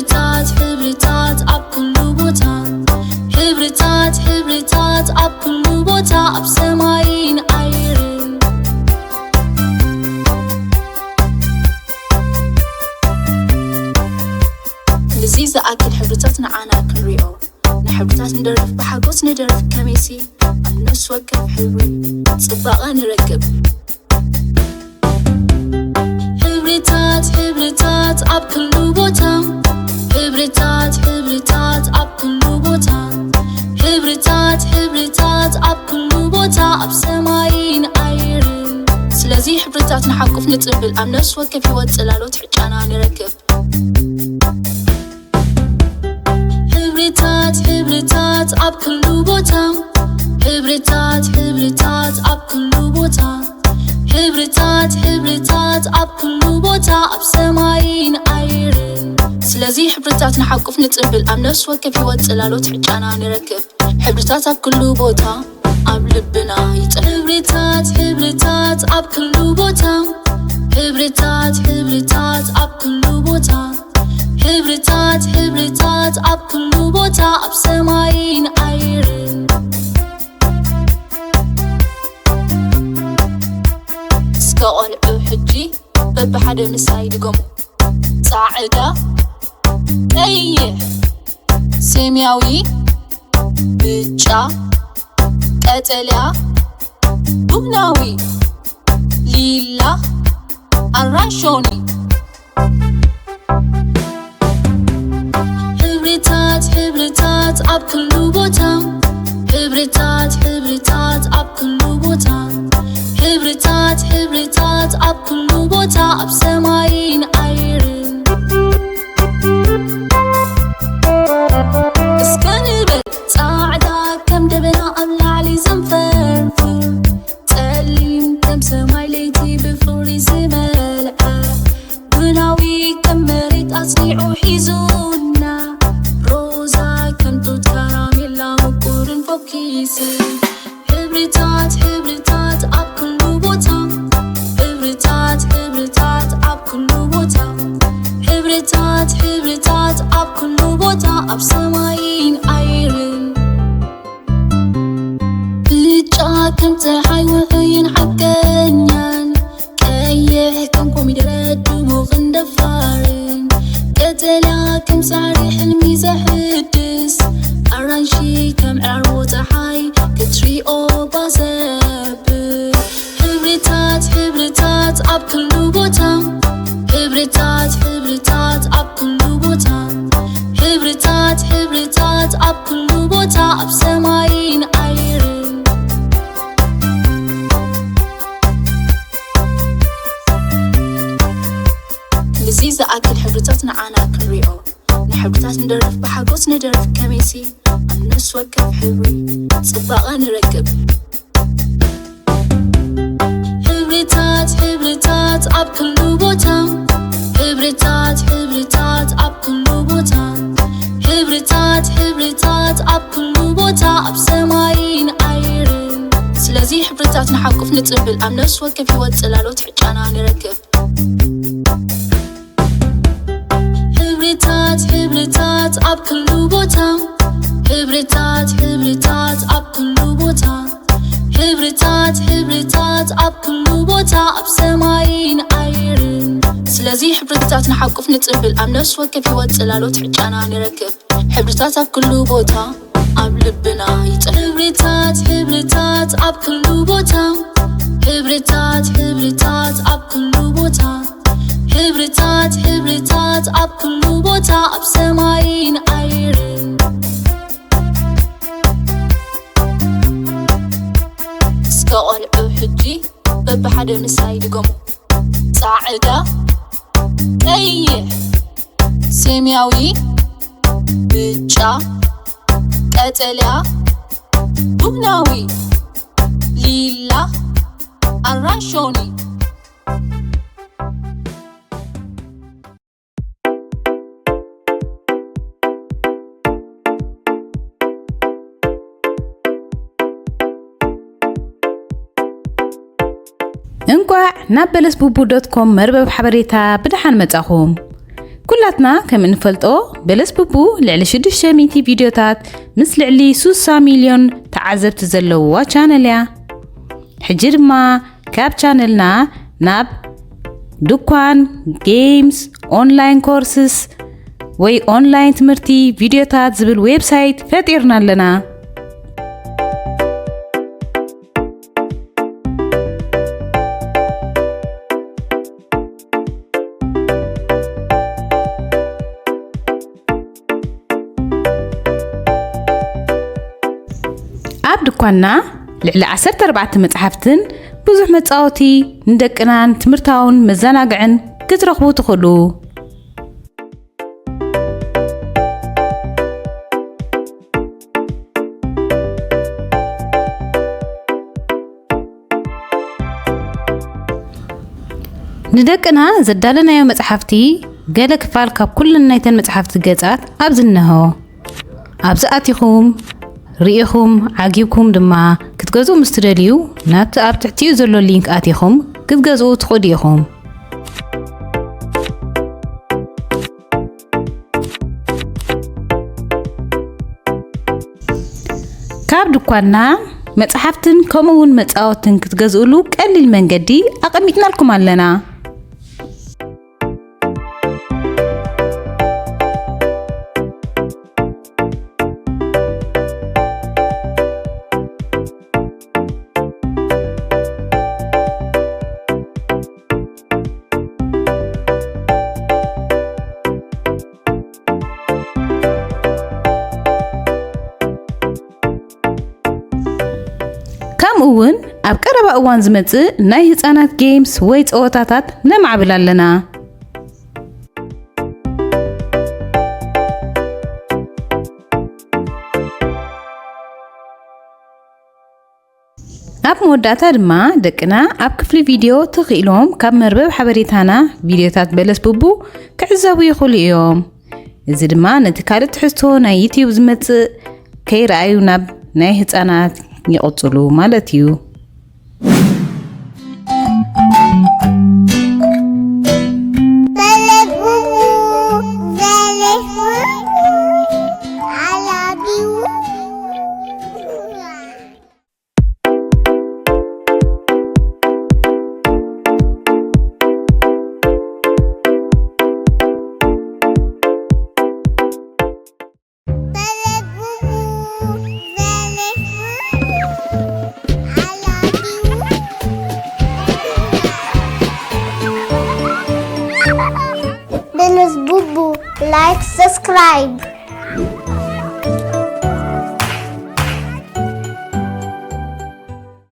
ሕብርታት፣ ሕብርታት ኣብ ኩሉ ቦታ። ሕብርታት፣ ሕብርታት ኣብ ኩሉ ቦታ፣ ኣብ ሰማይን ኣየርን። ንዚ ዝኣክል ሕብርታት ንዓና ክንሪኦ። ንሕብርታት ንደርፍ፣ ብሓጎስ ንደርፍ፣ ከመይሲ ኣብ ነፍሲ ወከፍ ሕብሪ ጽባቐ ንረክብ። ሕብርታት፣ ሕብርታት ኣብ ኩሉ ቦታ። ሕብርታት፣ ሕብርታት ኣብ ኩሉ ቦታ። ሕብርታት፣ ሕብርታት ኣብ ኩሉ ቦታ፣ ኣብ ሰማይን ኣየርን። ስለዚ ሕብርታት ንሓቁፍ ንጽንብል፣ ኣብ ነፍሲ ወከፍ ህይወት ጽላሎት ሕጫና ንረክብ። ሕብርታት፣ ሕብርታት ኣብ ኩሉ ቦታ። ሕብርታት፣ ሕብርታት ኣብ ኩሉ ቦታ። ሕብርታት፣ ሕብርታት ኣብ ኩሉ ቦታ፣ ኣብ ሰማይን ኣየርን። ስለዚ ሕብርታት ንሓቁፍ ንጽንብል፣ ኣብ ነፍሲ ወከፍ ህይወት ጽላሎት ሕጫና ንረክብ። ሕብርታት ኣብ ኩሉ ቦታ፣ ኣብ ልብና ይጽንብል። ሕብርታት፣ ሕብርታት ኣብ ኩሉ ቦታ። ሕብርታት፣ ሕብርታት ኣብ ኩሉ ቦታ። ሕብርታት፣ ሕብርታት ኣብ ኩሉ ቦታ፣ ኣብ ሰማይን ኣየርን። እስከ ቆልዑ ሕጂ በብሓደ ምሳይ ድገሙ። ጻዕዳ፣ ቀይሕ፣ ሰማያዊ፣ ብጫ፣ ቀጠልያ፣ ቡናዊ፣ ሊላ፣ ኣራንሾኒ። ሕብርታት፣ ሕብርታት ኣብ ኩሉ ቦታ። ሕብርታት፣ ሕብርታት ኣብ ኩሉ ቦታ። ሕብርታት፣ ሕብርታት ኣብ ኩሉ ቦታ፣ ኣብ ሰማይን ኣየርን። እስከ ንበል ጻዕዳ ከም ደበና ኣብ ላዕሊ ዘንፈርፍር፣ ጸሊም ከም ሰማይ ለይቲ ብፍቕሪ ዝመልኣ፣ ቡናዊ ከም መሬት ኣጽኒዑ ሒዙና፣ ሮዛ ከም ጡጥ ካራሜላ ምቁርን ፎኪስን። ሕብርታት፣ ሕብርታት ኣብ ኩሉ ቦታ። ሕብርታት፣ ሕብርታት ኣብ ኩሉ ቦታ። ሕብርታት፣ ሕብርታት ኣብ ኩሉ ቦታ፣ ኣብ ሰማይን ኣየርን። ብጫ ከም ጸሓይ ውዑይን ሓቀኛን፣ ቀይሕ ከም ኮሚደረ ድሙቕን ደፋርን፣ ቀጠልያ ከም ሳዕሪ ሕልሚ ዘሕድስ፣ ኣራንሺ ከም ዕራርቦ ጸሓይ ክትሪኦ ባዘብል። ሕብርታት፣ ሕብርታት ኣብ ኩሉ ቦታ። ሕብርታት፣ ሕብርታት ኣብ ኩሉ ቦታ። ሕብርታት፣ ሕብርታት ኣብ ኩሉ ቦታ፣ ኣብ ሰማይን ኣየርን። እዚ ዝኣክል ሕብርታት ንዓና ክንሪኦ፣ ንሕብርታት ንደርፍ፣ ብሓጎስ ንደርፍ፣ ከመይሲ ኣብ ነፍሲ ወከፍ ሕብሪ ጽባቐ ንረክብ። ሕብርታት፣ ሕብርታት ኣብ ኩሉ ቦታ። ሕብርታት፣ ሕብርታት ኣብ ኩሉ ቦታ። ሕብርታት፣ ሕብርታት ኣብ ኩሉ ቦታ፣ ኣብ ሰማይን ኣየርን። ስለዚ ሕብርታት ንሓቁፍ ንጽንብል፣ ኣብ ነፍሲ ወከፍ ህይወት ጽላሎት ሕጫና ንረክብ። ሕብርታት፣ ሕብርታት ኣብ ኩሉ ቦታ። ሕብርታት፣ ሕብርታት ኣብ ኩሉ ቦታ። ሕብርታት፣ ሕብርታት ኣብ ኩሉ ቦታ፣ ኣብ ሰማይን ኣየርን። ስለዚ ሕብርታት ንሓቁፍ ንጽንብል፣ ኣብ ነፍሲ ወከፍ ህይወት ጽላሎት ሕጫና ንረክብ። ሕብርታት ኣብ ኩሉ ቦታ፣ ኣብ ልብና ይጽንብል። ሕብርታት፣ ሕብርታት ኣብ ኩሉ ቦታ። ሕብርታት፣ ሕብርታት ኣብ ኩሉ ቦታ። ሕብርታት፣ ሕብርታት ኣብ ኩሉ ቦታ፣ ኣብ ሰማይን ኣየርን። እስከ ቆልዑ ሕጂ በብሓደ ምሳይ ድገሙ። ጻዕዳ፣ ቀይሕ፣ ሰማያዊ፣ ብጫ፣ ቀጠልያ፣ ቡናዊ፣ ሊላ፣ ኣራንሾኒ። እንቋዕ ናብ በለስ ቡቡ ዶት ኮም መርበብ ሓበሬታ ብደሓን መጻኹም። ኩላትና ከም እንፈልጦ፣ በለስ ቡቡ ልዕሊ ሽዱሽተ ሚእቲ ቪድዮታት ምስ ልዕሊ ሱሳ ሚልዮን ተዓዘብቲ ዘለውዋ ቻነል እያ። ሕጂ ድማ ካብ ቻነልና ናብ ድኳን፣ ጌምስ፣ ኦንላይን ኮርስስ ወይ ኦንላይን ትምህርቲ ቪድዮታት ዝብል ዌብሳይት ፈጢርና ኣለና። ኣብ ድኳንና ልዕሊ ዓሰርተ ኣርባዕተ መጽሓፍትን ብዙሕ መጻወቲ ንደቅናን ትምህርታውን መዘናግዕን ክትረኽቡ ትኽእሉ። ንደቅና ዘዳለናዮ መጽሓፍቲ ገለ ክፋል ካብ ኩለን ናይተን መጽሓፍቲ ገጻት ኣብዚ እነሆ። ኣብዚ ኣቲኹም ርኢኹም ዓጊብኩም ድማ ክትገዝኡ ምስ ትደልዩ፣ ናብቲ ኣብ ትሕቲኡ ዘሎ ሊንክ ኣቲኹም ክትገዝኡ ትኽእሉ ኢኹም። ካብ ድኳንና መጽሓፍትን ከምኡ እውን መጻወትን ክትገዝእሉ ቀሊል መንገዲ ኣቐሚጥናልኩም ኣለና። ከምኡ እውን ኣብ ቀረባ እዋን ዝመጽእ ናይ ህጻናት ጌምስ ወይ ጸወታታት ነማዕብል ኣለና። ኣብ መወዳእታ ድማ ደቅና ኣብ ክፍሊ ቪድዮ ተኽኢሎም ካብ መርበብ ሓበሬታና ቪድዮታት በለስ ቡቡ ክዕዘቡ ይኽእሉ እዮም። እዚ ድማ ነቲ ካልእ ትሕዝቶ ናይ ዩትዩብ ዝመጽእ ከይረኣዩ ናብ ናይ ህጻናት ይቕጽሉ ማለት እዩ። በለስ ቡቡ፣ በለስ ቡቡ፣ I love you። Dennis Bubu, like, subscribe.